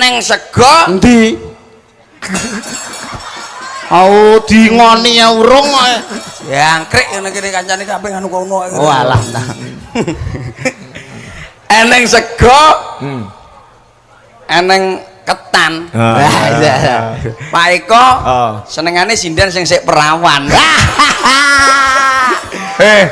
Eneng sego. Endi? Au dingoni ya urung kok. Jangkrik ngene kene kancane kabeh nganu kono. Oh alah nah. Eneng sego. Eneng ketan. Wah, iya. Pak Eko senengane sinden sing sik perawan. Eh,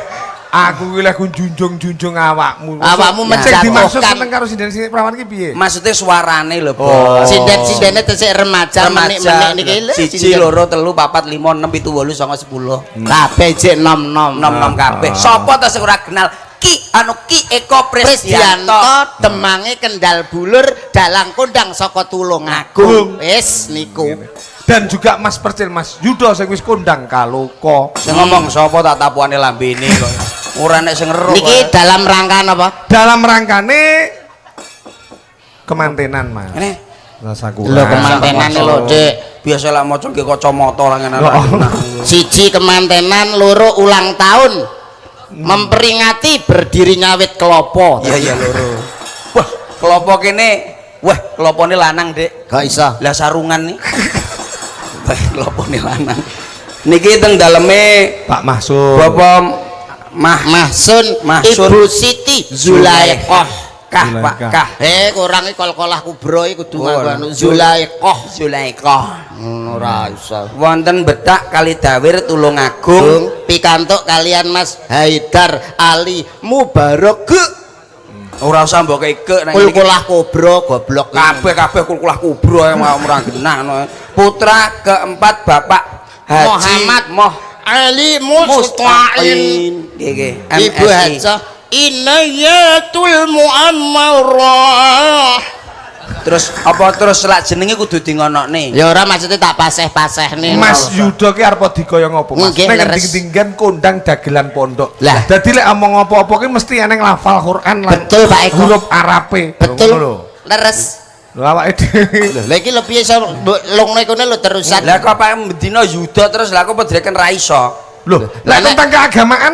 aku ki lek junjung-junjung awakmu. Awakmu Sing dimaksud menjatuhkan. Seneng karo sinden sing perawan ki piye? Maksudnya suarane lho, Bos. Sinden-sindene tesik remaja, menik-menik niki lho. Siji, loro, telu, papat, lima, enem, pitu, wolu, songo, 10. Kabeh jek nom-nom. Nom-nom kabeh. Sopo ta sing ora kenal Ki anu Ki Eko Prisdianto? Prisdianto demange Kendal Bulur, dalang kondang saka Tulungagung. Wis niku. Dan juga Mas Percil, Mas Yudo sing wis kondang kaloka. Sing ngomong sapa, tak tapuane lambene kok. Ora nek sing ero. Niki dalam rangka napa? Dalam rangkane kemantenan, Mas. Ngene. Rasaku. Lho, kemantenan lho, Dik. Biasa lak maca nggih kacamata lah ngene. Oh. Siji kemantenan, loro ulang tahun. Memperingati berdirinya wit klopo. Iya iya loro. Wah, kelopo kene, wah, kelopone lanang, Dik. Gak iso. Lah sarungan nih. Wah, kelopone lanang. Niki teng daleme Pak Mahsud. Bapak Mah Mahsun, Mahsun. Ibu Siti Zulaikoh. Kah, Pak, Zulaikha. kah. Eh, kurang iki kol-kolah kubro iki kudu Oh, nganggo anu Zulaikoh. Zulaikoh. Ngono ora iso. Wonten Betak Kalidawir Tulungagung. Gung pikantuk kalian Mas Haidar Ali Mubarok. Ora usah mbok keke nang ngene iki. Kul-kulah kubro goblok. Kabeh-kabeh kul-kulah kubro yang mau ora genah no. Putra keempat Bapak Haji Muhammad Moh Ali Musta'in. Nggih nggih. Ibu MSI. Hajah Inayatul Muammarah. Terus apa terus lak jenenge kudu di ngonokne? Ya ora, maksudnya tak paseh-pasehne. Mas Yudo ki arep dikaya ngopo, Mas? Nggih, Ning leres. ngendi-ngendian kondang dagelan pondok. Lah. Dadi lek omong apa-apa ki mesti eneng lafal Quran lan Betul, Pak Eko. huruf Arabe. Betul. Ngono lho. Leres. Lho, awake dhewe. Lha iki lho piye iso mbok lungno ikune lho terusan. Lah kok apa bendina Yuda terus lah kok pedreken ra iso. Lho, Lah, lek tentang keagamaan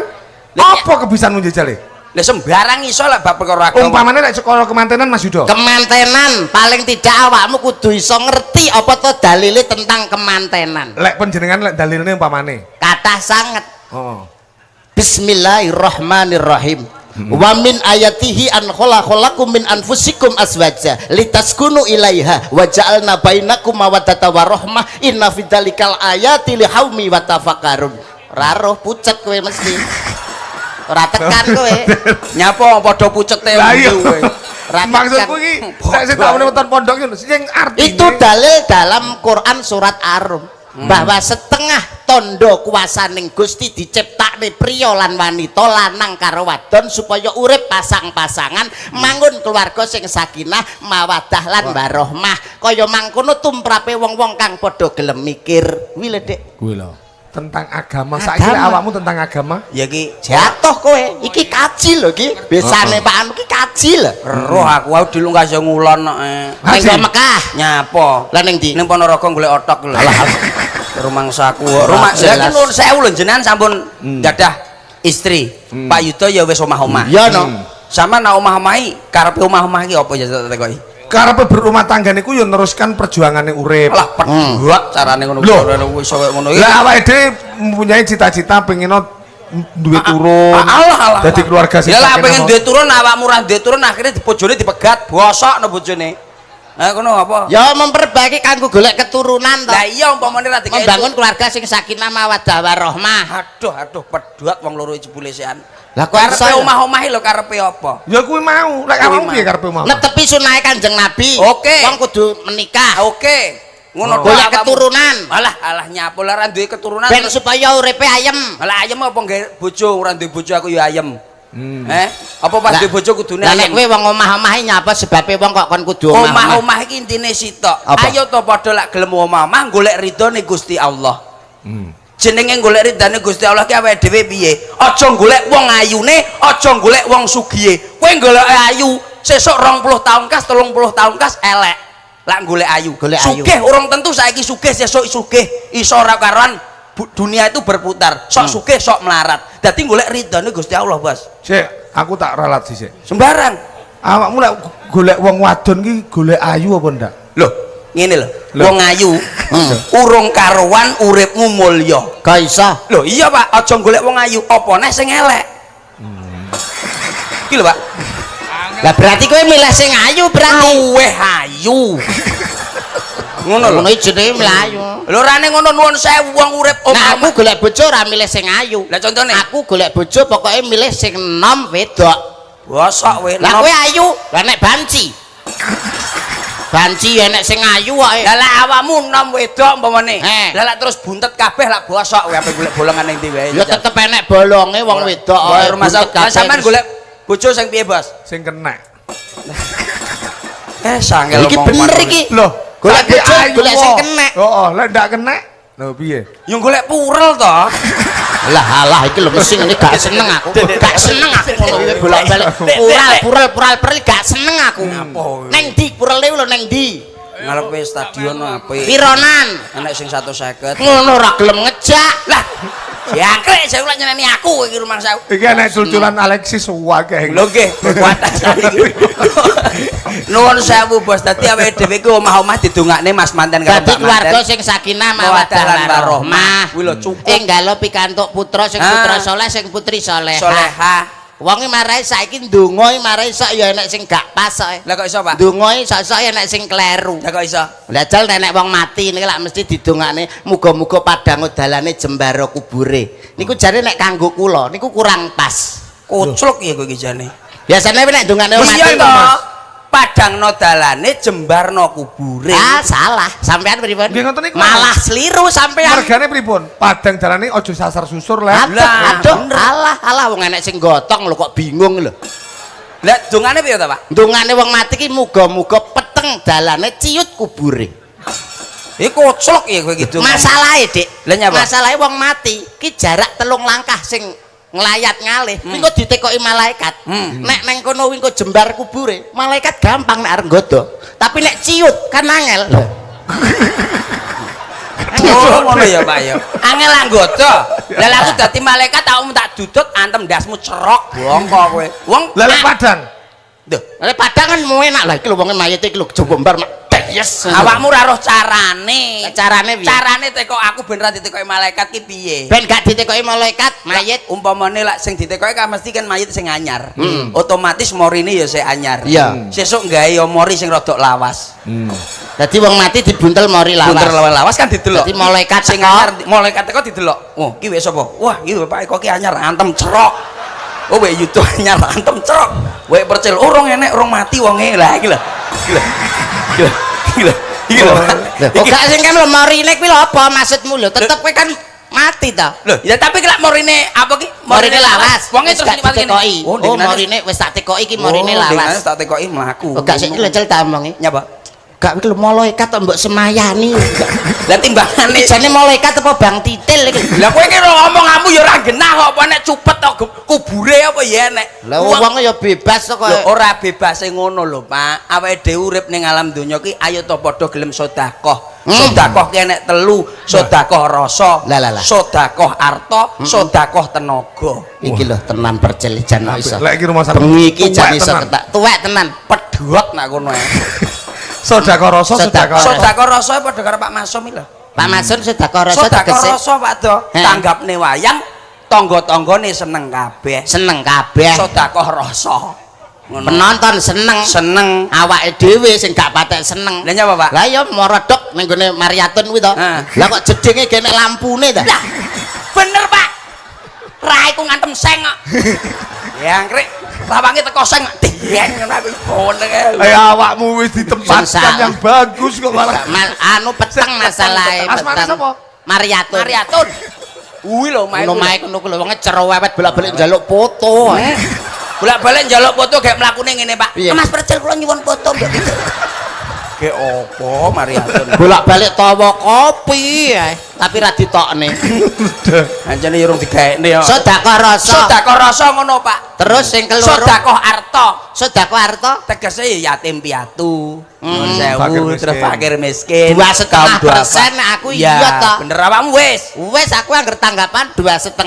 apa kebisaanmu jajale? Lah sembarang iso lah bab perkara agama. Umpamane lek sekolah kemantenan, Mas Yudo. Kemantenan paling tidak awakmu kudu iso ngerti apa to dalile tentang kemantenan. Lek panjenengan lek dalilne umpamane. Kathah sanget. Oh. Bismillahirrahmanirrahim. Wa min ayatihi an khalaqalakum min anfusikum azwaja litaskunu ilaiha wa ja'alna bainakum mawaddata warahmah inna fi dzalikal ayati liqaumi yatafakkarun. Ora roh, pucet kowe mesti. Ora tekan kowe. Nyapa padha pucete Lah iya. kowe. Ra tekan. Maksudku iki nek sing tak wonten pondok iki lho, sing artine Itu dalil dalam Quran surat Ar-Rum bahwa setengah tondo kuasaning Gusti diciptakne priya lan wanita, lanang karo wadon, supaya urip pasang-pasangan, mangun keluarga sing sakinah mawadah lan warohmah. Kaya mangkono tumrape wong-wong kang padha gelem mikir kuwi lho, Dik. Kuwi lho. Tentang agama. Saiki lek Agama. awakmu tentang agama, Ya iki Jatuh kowe iki kaji lho iki besane Pak Anu iki kaji lho. Roh aku aku dulu gak iso ngulon kok. Ning Haji. Mekah. Nyapa? Lah ning ndi? Ning Ponorogo golek otok lho. Rumangsaku. Rumah Jelas. lah iki nuwun sewu lho, jenengan sampun dadah istri. Pak Yudo ya wis omah-omah. Iya no. Sama nak omah-omahi, karepe omah-omah iki apa ya tak tekoki? Karepe berumah tangga niku ya neruskan perjuangane urip. Lah pedhok carane ngono Loh. kuwi iso koyo ngono iki. Lah awake dhewe mempunyai cita-cita pengen duwe turun. Ah, alah alah. Dadi keluarga sing Ya lah sakinah pengen duwe turun, awakmu ora duwe turun, akhirnya di bojone dipegat, bosok no bojone. Nah ngono apa? Ya memperbaiki kanggo golek keturunan to. Lah iya, umpamane ra dikek Membangun keluarga sing sakinah mawaddah warahmah. Aduh aduh, pedhot wong loro jebule sean. Lah kok Karepe iso ya? omah-omah lho karepe apa? Ya kuwi mau, lek Kuwi awakmu mau. piye karepe omah? Netepi sunahe Kanjeng Nabi. Oke. Wong kudu menikah. Oke. Ngono tok Golek awakmu. keturunan. Alah alah, nyapo lah ra duwe keturunan. Ben supaya uripe ayem. Alah, ayem apa nggae bojo? Ora duwe bojo aku ya ayem. Eh, apa pas Lah- duwe bojo kudune Lah nek ayem? kowe wong omah-omah nyapa sebabe wong kok kon kudu omah-omah? Omah-omah iki intine sitok. Apa? Ayo to padha lak gelem omah-omah golek ridhone Gusti Allah. Jenenge golek ridane Gusti Allah ki awake dhewe piye? Aja golek wong ayune, aja golek wong sugihe. Kowe golek ayu, sesuk 20 tahun kas, 30 tahun kas elek. Lak golek ayu. Golek ayu. Sugih urung tentu saiki sugih, sesuk sugih iso ora karuan. Dunia itu berputar. Sok sugih, sok melarat. Dadi golek ridane Gusti Allah, Bos. Sik, aku tak ralat sih. Sembarang. Awakmu lek golek wong wadon ki golek ayu apa ndak? Loh, ngene lho. Lho. Wong ayu urung karuan uripmu mulya. Kok iso? Loh, iya Pak, aja golek wong ayu, apa neh sing elek. Iki lho, Pak. Lah berarti kowe milih sing ayu berarti. Luweh ayu. Ngono lho. Ngono jenenge mlayu. Lho rane ngono, nuwun sewu, wong urip Nah, aku golek bojo ora milih sing ayu. Lah contone? Aku golek bojo pokoke milih sing enom wedok. Bosok kowe. Lah kowe ayu, lah nek banci. Banci enek sing ayu kok. Lah lah awakmu nom wedok umpamane. Eh. Lah lah terus buntet kabeh lah bosok kowe ape golek bolongan ning ndi wae. Ya tetep enek bolonge wong wedok. Wae rumah buntet kabeh. Sampean golek bojo sing piye, Bos? Sing kena. Eh, sangel Iki bener iki. Loh, Golek saiki bojo, ayu golek sing kok. kenek. Heeh, lek ndak kenek, lho piye? Yo golek purel to. Lah alah iki lho mesti ngene gak seneng aku. Gak seneng aku ngono kuwi bolak-balik. Pural pural pural peril gak seneng aku. Ngapa? Neng ndi purele lho neng ndi? Ngarepe stadion apik. Pironan? Enek sing 150. Ngono ora gelem ngejak. Lah, jangkrik saya lak nyeneni aku iki rumah saya. Iki enek culculan Alexis akeh. Lho nggih, kekuatan saiki. Nuwun sewu, Bos. Dadi awake dhewe iki omah-omah didongakne Mas Manten karo Dadi Mbak keluarga Manten. sing sakinah Mawaddah mawaddah lan lan warahmah. Kuwi lho cukup. Enggalo pikantuk putra sing putra Ah. soleh sing putri solehah. Solehah. Wong iki marai saiki ndonga iki marai sok ya enek sing gak pas sok. Lah kok iso, Pak? Ndonga iki sok-sok ya enek sing kleru. Lah kok iso? Lah jal nek wong mati niki lak mesti didongakne muga-muga padang dalane jembara kubure. Niku jare nek kanggo kula niku kurang pas. Koclok ya kowe iki jane. Biasane nek ndongakne wong Wis mati iya to. Padangno dalane jembarno kubure. Ah salah. Sampean pripun? Nggih, ngoten niku. Malah seliru sampean. Mergane pripun? Padang dalane aja sasar susur lek. Aduh, Lah, aduh, bener. alah, alah wong enek sing gotong lho kok bingung lho. Lah dongane piye to, Pak? Ndongane wong mati ki muga-muga peteng dalane ciut kubure. Iki koclok ya kowe iki dongane. Masalahe, Dik. Lah nyapa? Masalahe wong mati ki jarak 3 langkah sing nglayat ngalih. Kuwi engko ditekoki malaikat. Nek neng kono kuwi engko jembar kubure, malaikat gampang nek arep nggodho. Tapi nek ciut kan angel. Oh, ngono ya, Pak ya. Angel anggoda. Lah lah aku dadi malaikat aku tak dudut antem ndasmu cerok bongko kowe. Wong Lah lek padang. Duh, Lah padang kan mu enak lah iki lho wonge mayite iki lho jembar mak. Yes. awakmu ora roh carane. Lah carane piye? Carane teko aku ben ra ditekoki malaikat ki piye? Ben gak ditekoki malaikat, mayit. Umpamane lak sing ditekoki kan mesti kan mayit sing anyar. Otomatis morine ya sing anyar. Iya. Sesuk gawe ya mori sing rodok lawas. Dadi wong mati dibuntel mori lawas. Bunter lawas kan didelok. Dadi malaikat sing teko. anyar, malaikat teko didelok. Oh, ki wis sapa? Wah, iki bapak kok ki anyar antem cerok. Oh, wek yuto anyar antem cerok. Wek percil urung enek urung mati wonge. Lah iki lho. Iki lho. Iki lho. Iki lho. Iki lho. Lho, kok gak sing kan lho morine kuwi lho apa maksudmu lho? Tetep kowe kan mati ta. Lho, ya tapi lak morine apa ki? Morine lawas. Wonge Wis terus gak liwat ngene. ditekoki. Oh, Oh, morine wis tak tekoki iki morine Oh, lawas. tak tekoki mlaku. Oh, gak sik lho cel tak omongi. Nyapa? Gak iki lho malaikat kok mbok semayani. Lah timbangane Iki jane malaikat apa Bang Titil iki? Lah kowe ki ngomonganmu ya ora genah kok apa nek cupet kok kubure apa ya nek. Lah wong ya bebas to kok. Lho ora bebas sing ngono lho, Pak. Awake dhewe urip ning alam donya ki ayo to padha gelem sedekah. Sedekah ki enek telu, sedekah rasa, Lah, lah, lah. sedekah arta, sedekah tenaga. Iki lho tenan percil jan iso. Lek iki rumah sakit. Bengi iki jan Tuwek iso tenan. ketak. Tuwek tenan. Pedhot nak kono ae. Sedekah rasa, Sedekah. sedekah. Sedekah rasa padha karo Pak Masum iki lho. Pak Masun sedekah rasa Sedekah tegese rasa Pak Do, Heh. tanggapne wayang tangga-tanggane seneng kabeh. seneng kabeh. Sedekah rasa. Ngono. Penonton seneng. Seneng. Awake dhewe sing gak patek seneng. Lah nyapa, Pak? Lah ya morodok ning gone Mariatun kuwi to. Heeh. Lah kok jedinge gene lampune ta? Lah, bener Pak. Raiku ngantem seng kok. Yangkrik, lawange teko seng dieng ngono aku boneng. Eh awakmu wis ditempatkan Sing yang bagus kok malah. Anu peteng masalahe Asmane peteng. sapa? Mariatun. Mariatun. Kuwi lho omahe. Ngono mae ngono ku lho wonge cerewet bolak-balik njaluk foto. Bolak-balik njaluk foto gek mlakune ngene, Pak. Piye? Mas Percil kula nyuwun foto mbok. Gek opo Mariatun? Bolak-balik tawa kopi ae, tapi ra ditokne. Anjene ya urung digaekne ya. Sedekah rasa. Sedekah rasa ngono, Pak. Terus sing keloro Sedekah arta. Sedekah arta Tegese ya yatim piatu. Nuwun Fakir sewu, miskin. terus fakir miskin. 2,5% aku Ya, iya toh. bener awakmu wis. Wes aku angger tanggapan 2,5%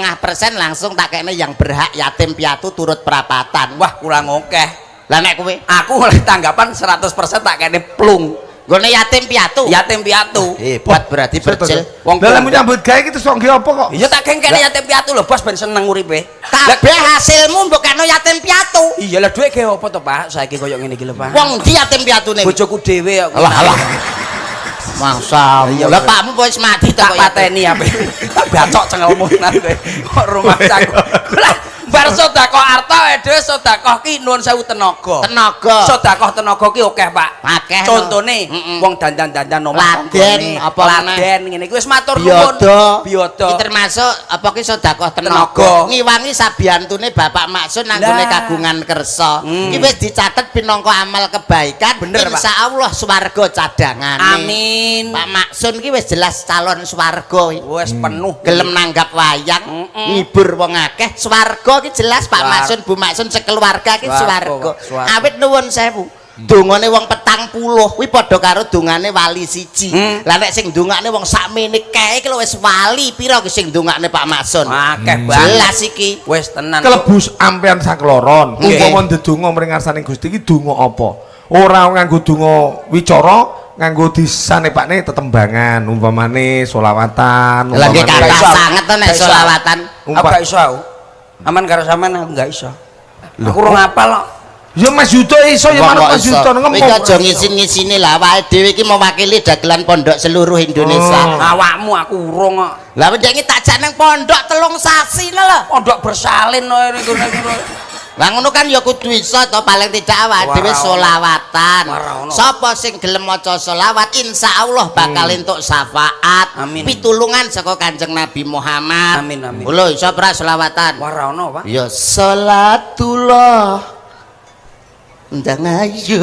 langsung tak kene yang berhak yatim piatu turut perapatan. Wah, kurang akeh. Lah nek kowe Aku oleh tanggapan 100% tak kene plung. Nggone yatim piatu. Yatim piatu. Hebat berarti Percil. Wong Lah lek nyambut gawe iki terus kok nggih apa kok? Iya, tak kengkene yatim piatu lho, Bos, ben seneng uripe. Kabeh hasilmu mbok kano yatim piatu. Iya lah, dhuwit gawe apa to, Pak? Saiki koyo ngene iki lho, Pak. Wong ndi yatim piatune? Bojoku dhewe kok. Alah alah. Masa. Iya, Lah pakmu wis mati to tak kok yatim. pateni ape. Tak bacok cengelmu nang kowe. Kok rumah saku. Lah bar sedekah arta dhewe sedekah ki nuwun sewu tenaga. Tenaga. Sedekah tenaga ki akeh, Pak. Akeh, no. Contone wong dandan-dandan omah Laden, tanggane, apa meneh? laden ngene iki wis matur nuwun. Biyodo. Biyodo. Iki termasuk apa ki sedekah Tenaga. tenaga. Ngiwangi sabiyantune Bapak Maksun nanggone Lah. kagungan kersa. Iki wis dicatet pinangka amal kebaikan. Bener, Pak. Insyaallah swarga cadangane. Amin. Pak Maksun ki wis jelas calon swarga iki. Wis penuh. Gelem nanggap wayang, ngibur wong akeh, swarga ki jelas Pak Maksun, Bu Maksun sekeluarga ki Swarga, swarga. Pak, swarga. Awit nuwun sewu. Dongane wong 40 kuwi padha karo dongane wali siji. Lah nek sing ndongakne wong sakmene kae iki lho wis wali pira ki sing ndongakne Pak Maksun? Akeh banget. Jelas iki. Wis tenan. Kelebu ampean sakloron. Nggih. Umpama ndedonga mring ngarsaning Gusti iki donga apa? Ora nganggo donga wicara, nganggo disanepakne tetembangan, umpamane solawatan, Lah nggih umpamane kathah iso. sanget to nek Gak iso. selawatan. Aku gak iso aku. Aman karo sampean aku gak iso. Aku urung hafal kok. Ya Mas Yudo iso ya Wong manut kok Mas iso. Yudo Kowe iki aja ngisin-ngisini lah awake dhewe iki mewakili dagelan pondok seluruh Indonesia. Oh. Awakmu aku urung kok. Lah wengi tak jak nang pondok 3 sasi lho. Pondok bersalin no niku niku. Lah ngono kan ya kudu iso to, paling tidak awake dhewe Ora ono. selawatan. Ora ono. Sapa sing gelem maca selawat insyaallah bakal entuk syafaat. Amin. Pitulungan saka Kanjeng Nabi Muhammad. Amin, amin. Lho iso pra selawatan? Ora ono, Pak. Ya salatullah. Ndang ayo.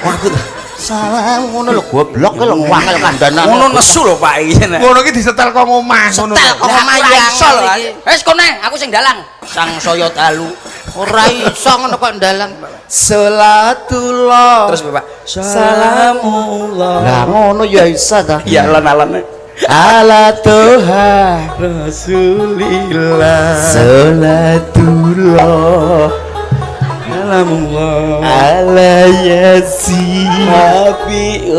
Wah, aku tuh. Salam ngono lho goblok lho wangel kandhanan. Ngono nesu lho, Pak, iki. Ngono iki disetel kok ngomah ngono. Setel kok Lah, ngomah aku ora yang iso lho. iki. Wis kono aku sing dalang. Sang saya dalu. Ora iso ngono kok ndalang. Salatullah. Terus Bapak, salamullah. Lah ngono ya iso ta. Ya alon-alon. Ala Tuhan Rasulillah. Salatullah Salamullah. ala Yasin. Habi.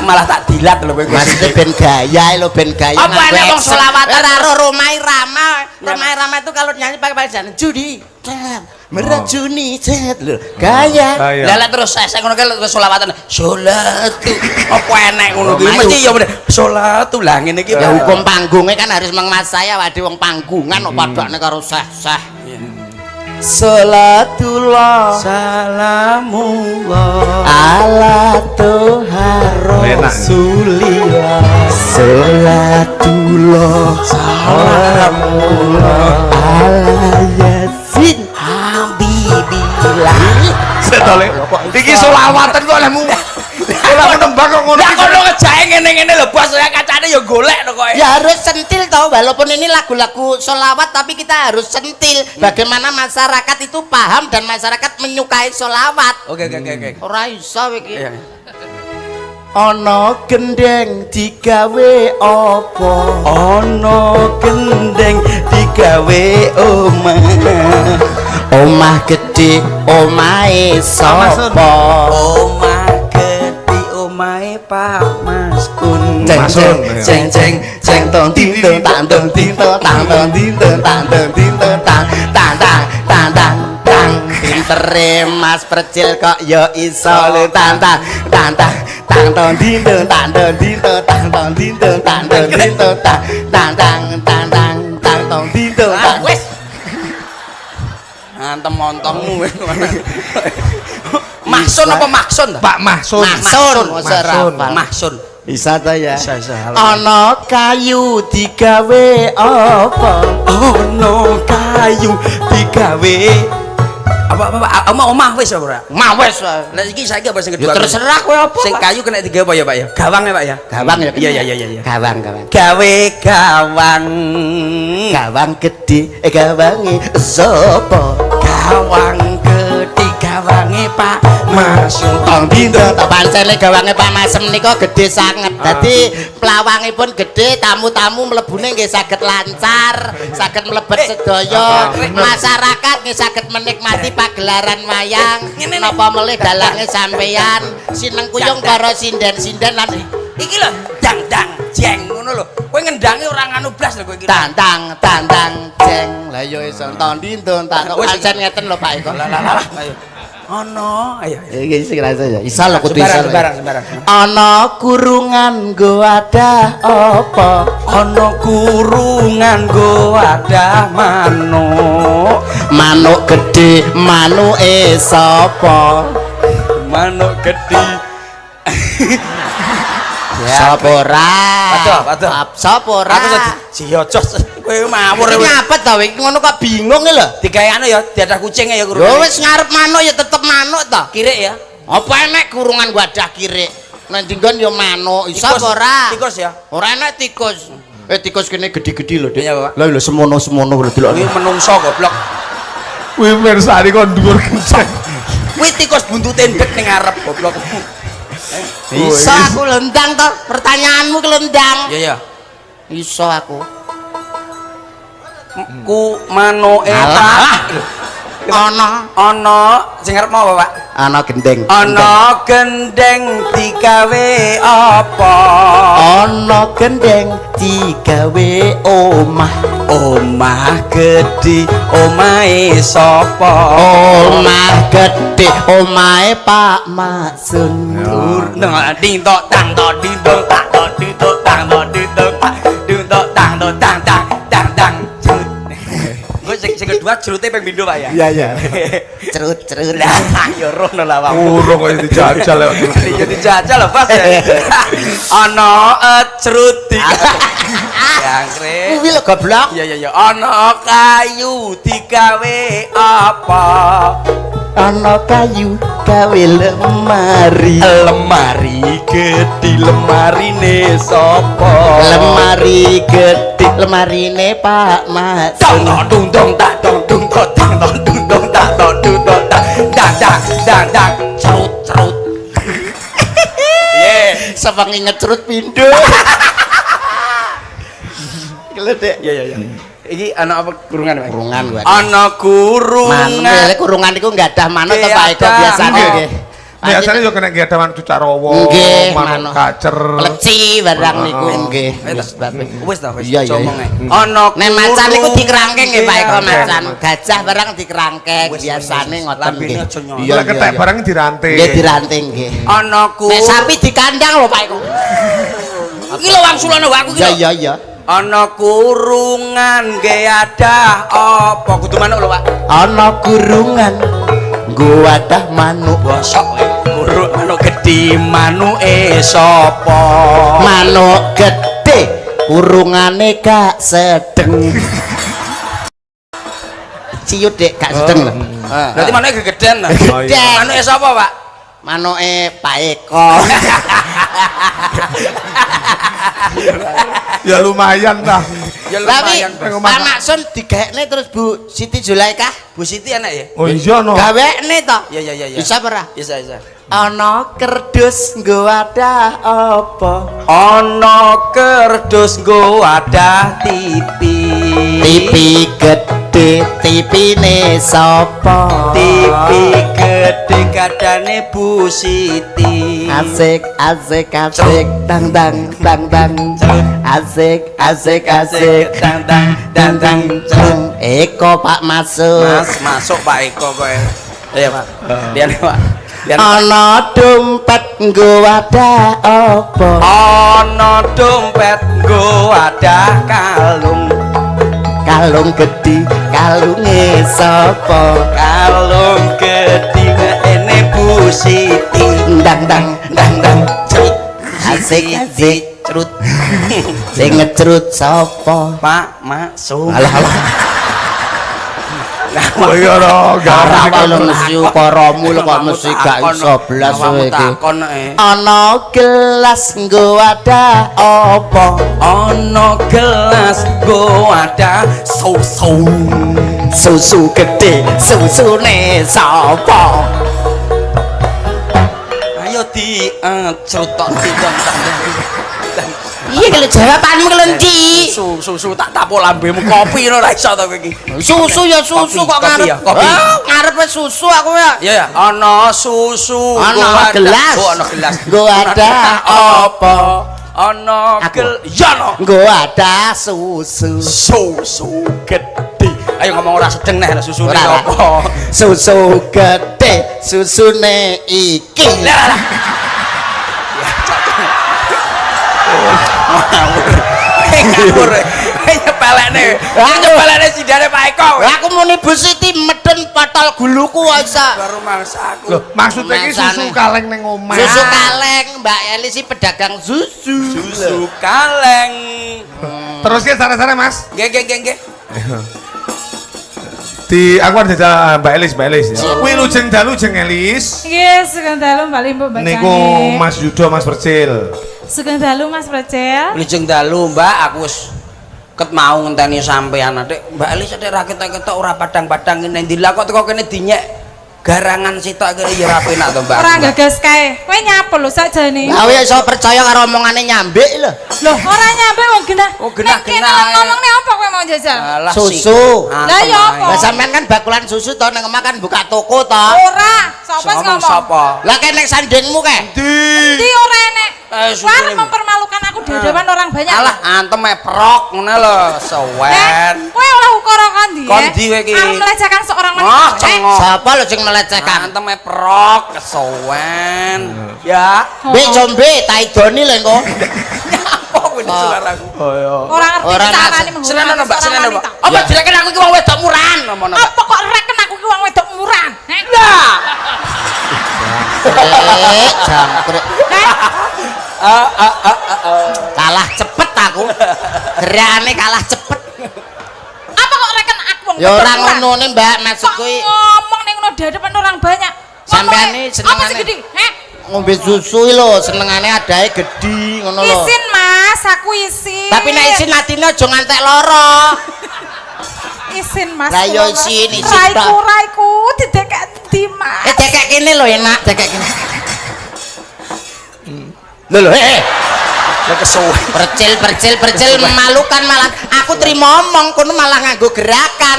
Malah tak dilat lho kowe. Maksudnya ben gaya lho, ben gaya. Apa nganggo enek wong accent. selawatan? Ora ro Rhoma Irama. Rhoma Irama itu kalau nyanyi pakai pakai jalan judi. Cet, meracuni cet lho. Gaya. Gaya. Lah lah terus saya ngono kae terus selawatan. Salatu. Apa enek ngono kuwi? Roma Mesti ya bener. Salatu lah ngene iki. Ya hukum panggungnya kan harus menguasai, awake wong panggungan kok padakne karo seh-seh. Salatullah Salamullah. ala Tuhan Enak. Rasulillah. Salatullah Salamullah. ala Yasin Habibillah. Setole. Iki solawatan kok olehmu. Ora nembang kok ngono. Lah kono ngejae ngene-ngene lho, Bos, ya kacane ya golek to kowe. Ya harus sentil toh, walaupun ini lagu-lagu solawat tapi kita harus sentil. Bagaimana masyarakat itu paham dan masyarakat menyukai solawat. Oke. Ora iso iki. Iya. Ana gendeng digawe apa? Ana gendeng digawe omah. Omah gedhe omahe sapa? Omah gedhe omahe Pak Mas Kun. Ceng Masun, ceng ceng ceng tong ting tong tang tong ting tong tang tong ting tong tang tong ting tong tang tang tang tang tang tang. Pintere Mas Percil kok ya iso lho tang tang tang tang tang tong ting tong tang tong ting tong tang tong ting tong tang tong ting tong tang tang tang tang tang tang tong ting tong Ah, tang. wis. Antem montongmu wis. Mahsun apa Maksun ta? Pak Mahsun. Mahsun, masa Mahsun. rapal. Mahsun. Bisa ta ya? Bisa, bisa. Ana kayu digawe apa? Ono kayu digawe apa apa apa omah omah wis ora. Mah wis. Lah iki saiki apa sing Ya kedua? terserah kowe apa. Sing kayu kena digawe apa ya, Pak ya? Gawang ya, Pak ya? Gawang ya. Iya. Gawang, gawang. Gawe gawang. Gawang gede, eh gawange sapa? Gawang gede Gawange Pak Masum tong dindong. Tak pancene gawange Pak Masem nika gedhe sanget. Dadi plawangipun gedhe, tamu-tamu mlebune nggih saged lancar, saged mlebet sedaya. Masyarakat nggih saged menikmati pagelaran wayang. Napa melih dalange sampeyan, sinengkuyung para sinden-sinden lan Iki lho, dang dang jeng ngono lho. Kowe ngendangi ora nganu blas lho kowe iki. Tantang tantang jeng. Lah ya iso ton dindong tak Wis. Pancen ngeten lho, Pak Eko. Lah lah lah. Ayo. Ono, ayo. Ayo. Iki sing rasa ya. Iso lho, kudu iso. Sembarang, sembarang, sembarang. Ana kurungan nggo wadah apa? Ono kurungan go wadah manuk. Manuk gedhe, manuke sapa? Manuk gedhi. Sapa ora? Waduh, waduh. Sapa ora? Aku jiocos kowe mawur. Iki ngapet ta iki, ngono kok bingung lho. Digawe anu ya, diadah kucing ya Lho kurungan. wis ngarep manuk ya tetep manuk ta. Kirik ya. Apa enek kurungan wadah kirik? Nek dinggon ya manuk, iso apa ora? Tikus ya. Ora enek tikus. Eh, tikus kene gedhe-gedhe lho, Dik. Iya, Pak. Lah lho, semono-semono lho, delok. Kuwi menungso goblok. Kuwi mirsani kon dhuwur kenceng. Kuwi tikus buntute ndek ning ngarep goblok. Iso aku lendang to, pertanyaanmu ki lendang. Iya ya. Iso aku. Ku manuke Alah. tak. Ana Ana sing arep mau apa, Pak? Ana gendeng. Ana gendeng digawe apa? Ana gendeng digawe omah. Omah gedhi omahe sapa? Omah gedhe omahe Pak Maksun. Nang ding tok tang tok ding tok tak tok ding tok tang tok ding tok tak ding tok tang tok tang tang tang tang jrut. Engko sing kedua jrute ping pindho, Pak ya. Iya, iya. Cerut cerut. Lah ya rono lah, Pak. Urung kok dijajal lewat. Ya dijajal lho, Pas. Ana ecrut di Jangkrik. Kuwi lho goblok. Iya iya iya, ana kayu digawe apa? Ana kayu gawe lemari. Lemari gedhi lemarine sapa? Lemari gedhe lemarine Pak Dong Maksun. dong dung dong tak dong dung dong tang dong dung dong tak dong dung dong tak dang dang dang dang cerut cerut. Ye. Sewengi ngecerut pindho. Iki lho, Dik. Iya iya iya. Iki ana apa kurungan, Pak? Kurungan wae. Ana kurungan. Manuk, kurungan iku nggak ada manuk to, Pak Eko, Nggih, biasane ada. nggih. Biasanya yo kena nggih ada manuk cucak rawa, Nggih, manuk manuk. kacer. Leci barang niku nggih. Ayo, Wis babe. Wis ta wis Iya, iya, omong iya. ae. Ana Nek macan niku dikerangkeng nggih, Pak Eko, Iya. macan. Gajah barang dikerangkeng Wis, biasane wis, wis. ngoten Lambene nggih. aja nyolong. Iya, Lek ketek iya. barang diranting. Nggih diranting nggih. Ana ku Nek sapi di kandang lho, Pak Eko. Iki lho wangsulane aku iki Iya lho. iya iya. Ana kurungan nggih ada apa kudu manuk lho, Pak. Ana kurungan nggo wadah manuk. Bosok kowe. Kurung manuk gedhi manuke sapa? Manuk gedhe kurungane gak sedeng. Ciut, Dik, gak sedeng lho. Berarti manuke gegeden. Oh, iya. Manuke sapa, Pak? Manuke Pak Eko. Ya lumayan lah. Ya Tapi lumayan. Bos. Pak Maksun digaekne terus Bu Siti Zulaikah. Bu Siti enak ya? Oh iya no. Gawekne to? Iya iya iya iya. Bisa apa ora? Bisa bisa. Ana kerdus nggo wadah apa? Ana kerdus nggo wadah TV. TV gedhe, TV-ne sapa? TV gedhe gadane Bu Siti. Asik asik asik tang tang tang tang. Asik asik asik tang tang tang tang cerut. Eko Pak masuk. Mas masuk Pak Eko kowe. Iya Pak. Liane Pak. Liane. Ana dompet nggo wadah apa? Ana dompet nggo wadah kalung. Kalung gedhi, kalunge sapa? Kalung gedhi ene Bu Siti. Ndang ndang ndang ndang. Cerut. Asik asik. Cerut. Sing ngecrut sapa? Pak masuk. Alah alah. Oh iya no, Ora gak lho mesti ukaramu lho kok mesti gak iso blas kowe iki. Takon eh. Ana gelas nggo wadah apa? Ana gelas nggo wadah sou-sou. Susu gede susune sapa? Ayo di cerut tok didong. Iya kalau jawabanmu kalau endi? Susu susu tak tapuk lambemu kopi ngono ora iso to kowe iki. Susu ya susu kok Kopi ngarep. ya, kopi. Ah, ngarep wis susu aku ya. Iya ya, ana susu. Ana gelas. Oh, ana gelas. Nggo ada apa? Ana Aku. gel. Ya no. Nggo ada susu. Susu gede. Ayo ngomong ora sedeng neh susune Ora, ora. apa? Susu gede susune iki. Lah lah. Ya, cocok. Ngawur. Ngawur. Nyepelekne. Nyepelekne sidane Pak Eko. Lah aku muni Bu Siti medhen potol guluku kok iso. Baru mangsa aku. Loh, maksudnya iki susu Mangsane. kaleng ning omah. Susu kaleng, Mbak Eli sih pedagang susu. Susu kaleng. Terus ki sare-sare Mas. Nggih nggih nggih nggih. Di aku ada jajal Mbak Elis, Mbak Elis. Wilujeng dalu jeng Elis. Nggih, sugeng dalu Mbak Limbo Mbak Niku Canggih. Mas Yudo, Mas Percil. Sugeng dalu Mas Percil. Wilujeng dalu, Mbak, aku wis ket mau ngenteni sampean adik. Mbak Elis adik ra ketok-ketok ora padang-padang ngene ndi lah kok teko kene dinyek garangan sitok kene ya ora penak to, Mbak. Ora gagas kae. Kowe nyapa lho sakjane? Lah kowe iso percaya karo omongane nyambik lho. Loh, ora nyampe wong genah. Oh, genah-genah Nek kene ae. ngomongne apa kowe mau jajal? Alah, Susu. Lah, ya apa? Lah sampean kan bakulan susu to ning omah kan buka toko to. Ora, sapa sing Ngomong ngomong? sapa? Lah kene nek sandingmu kae. Endi ora enek. Eh, Kowe arep susune. mempermalukan aku di hadapan orang banyak. Alah, antem e prok ngono lho, sewen. Kowe oleh ukara kondi? Kon ndi kowe iki? Arep melecehkan seorang wanita. Ah, eh? cengok. Sapa lho sing melecehkan? Antem e prok kesuwen. Ya. Oh. Mbek combe taidoni lho engko. Nyapa kowe suaraku? Oh iya. Ora ngerti Ora carane mas- menghormati Seneng Mbak, seorang seneng Mbak. wanita. Apa direken aku iki wong wedok murahan ngono Mbak. Apa kok reken aku ki wong wedok murahan? Heh? Lah. Jangkrik, jangkrik. Heh? Kalah cepet aku. Gerakane kalah cepet. Apa kok reken aku wong Ya wedok ora murahan? ngono ne, Mbak, Kok maksudku iki ngomong ning ngono di hadapan orang banyak. Sampean Ngomongnya, iki senengane- apa sih gede? Heh? ngombe susu iki lho, senengane adahe gedhi ngono lho. Isin Mas, aku isin. Tapi nek isin atine aja ngantek lara. Isin Mas. Lah ya kula, Mas. isin, isin Raiku tok. raiku didekek endi Mas? Eh dekek kene lho enak, dekek kene. Lho lho, eh. Lah kesuwen. Percil percil percil memalukan malah. Aku trimo omong kono malah nganggo gerakan.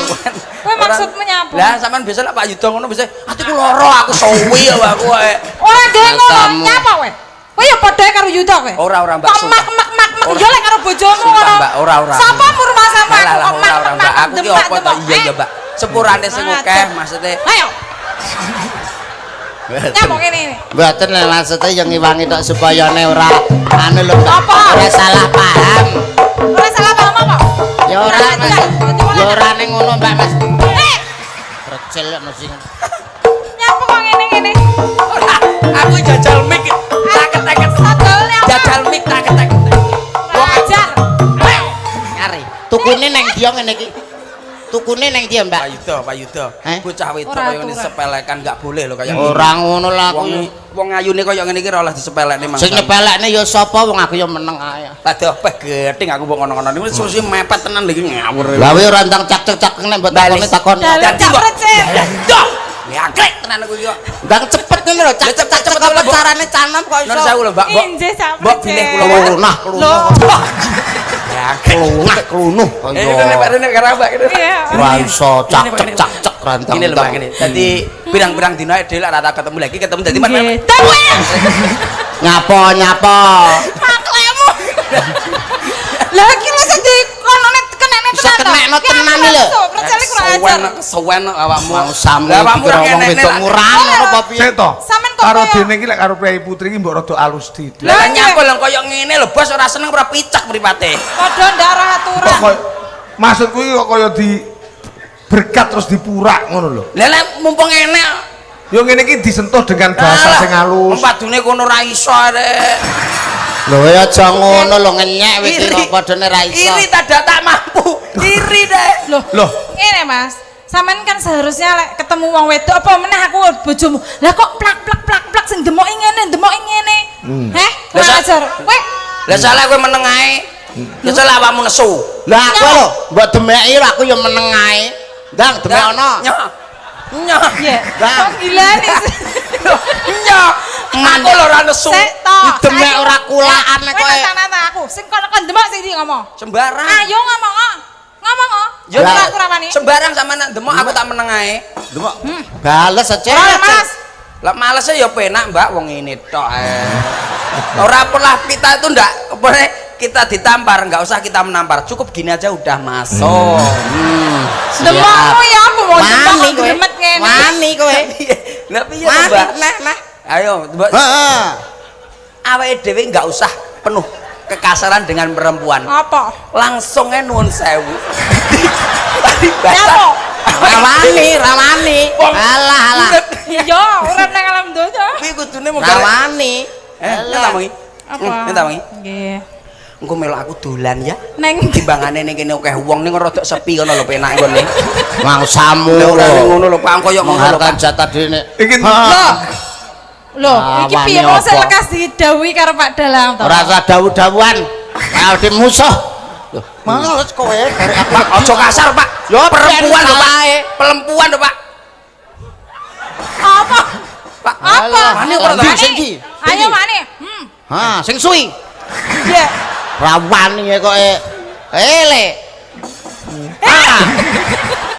Kowe maksudmu nyapa? Lah sampean biasa lek Pak Yudo ngono biasa atiku lara aku suwi aku ae. Ora gawe ngono, Matamu. nyapa kowe? Kowe ya padha karo Yuda kowe. Ora, ora, Mbak, Kok sumpah. mak mak mak mak Ora. yo lek karo bojomu Sumpah, ngono. Mbak, ora, ora. Sapa murma sama Lah aku lah kok ora mak ora mak Mbak, mak aku ki demak, apa to? demak. Iya iya Mbak. Sepurane sing Kurang akeh ajar. maksudnya. Ayo. Nyapa kene ini? Mboten lho maksudnya yang ngiwangi tok supayane ora anu lho Mbak. Apa? Ora salah paham. Ora salah paham apa? Ya ora Mas. Ya ora ning ngono Mbak Mas. Eh, Percil kok mesti. nyapa kok ngene-ngene? Ora, aku jajal mic tak-tek Sodolne apa? jajal mic tak-tek. Kurang ajar. Ayo. Nyari. Tukune neng dia ngene iki. Tukune neng dia Mbak. Pak Yudo, Pak Yudo. Eh? Bocah wedok Ora kaya ngene aturan. sepelekan enggak boleh lho kaya ngene. Ora ngono lah aku. Wong wong ayune kaya ngene iki ora oleh disepelekne Mas. Sing nyepelekne ya sapa wong aku ya meneng ae. Aduh, peh gething aku mbok ngono-ngono. Niku susi mepet tenan lho iki ngawur. Lah kowe ora ndang cak-cak nek mbok takone takon. Dalu Dadi cak kok- precil. Duh, nyangkrek tenan aku iki kok. Ndang cepet ngene lho, cak cak Cepet apa lho, Mbok. carane canom kok Nun iso. sewu lho, Mbak. Mbok. Injih cak Mbok precil. bilih kula wonten. Klunah Lho. klunuh. Nyangkrek. Klunah klunuh. Eh, ini Pak Rene karo Mbak ini. Iya. Ora iso cak cak cak cak rantang. Ini lho Mbak ngene. Dadi pirang-pirang dina dhewe lek ora ketemu lagi ketemu dadi Nggih. Tawe. Nyapa nyapa. Maklemu. Lah iki lho sing dikonone kenekne Bisa tenan. to. kenekno Ki aku tenan iki lho. langsung, Percil kurang ajar. Kesuwen awakmu. Mau samu Lah awakmu dikira ora wong kenekne wedok lah. murah ngono apa piye? Sik to. Sampean kok Karo kaya- dene iki lek karo priyayi putri iki mbok rada alus dithik. Lah nyapa lho kaya ngene lho bos ora seneng ora picek mripate. Padha ndak ora Kok aturan. koyo maksudku iki kok kaya di berkat terus dipurak ngono lho. Lah lek mumpung enek Yo ngene iki disentuh dengan bahasa sing halus. Padune kono ora iso arek. Lho ya aja ngono lho ngenyek wis Iri. kok padane ra iso. Iri tak tak mampu. Iri deh. Loh, Loh. ngene Mas. Sampean kan seharusnya lek ketemu wong wedok apa meneh aku bojomu. Lah kok plak plak plak plak sing demoki ngene, demoki ngene. Heh, Lah, kurang ajar. Kowe Lah salah kowe meneng ae. Ya salah awakmu nesu. Lah aku lho mbok demeki lho aku ya meneng ae. Ndang demekono. Nyoh. Nyoh. Iya. Bang. Kok gila nih. Nyoh. Aku lho ora nesu. Sik to. Demek ora kulaan nek kowe. kowe. Nantang aku. Sing kono kon demok sing ndi ngomong. Sembarang. Ayo ngomong oh. Ngomong oh. Ya Ora aku rawani. Sembarang sama nak demok aku tak meneng ae. Demok. Bales aja. Ora Mas. Lah malesnya ya penak, Mbak, wong ini tok ae. Ora pernah kita itu ndak apa kita ditampar, nggak usah kita menampar, cukup gini aja udah masuk. Demokmu ya aku mau demok Wani kok kowe. gremet ngene. Wani kowe. Lah piye to, Wani Mbak? nah nah. Ayo, Mbak. Heeh. Awake dhewe nggak usah penuh kekasaran dengan perempuan. Apa? Langsung ae nuwun sewu. Tadi Nyapa? Rawani, rawani. Wong Alah alah. urip. Iya, urip nang alam donya. Kuwi kudune mung garek. Rawani. Eh, nyata mangi. Apa? Nyata mangi. Nggih. Engko melok aku dolan ya. Neng Timbangane ning kene akeh wong ning rada sepi kono lho penak nggone. Mangsamu Lho ora lho. ngono lho, Pak, koyo ngono lho, Mengharkan Pak. jatah dene. Iki Loh. Loh, iki Awane piye kok sik apa? lekas didhawuhi karo Pak Dalang to? Ora usah dawuh-dawuhan. Awake musuh. Loh, males kowe barek aku. Pak, aja kasar, Pak. Yo, perempuan lho, Pak. salahe. Perempuan lho, Pak. Apa? Pak, Apa? Wani ora Ndi, to? sing ndi? Ayo wani. Hmm. Ha, sing suwi. Iya. Rawani kok ele. Eh,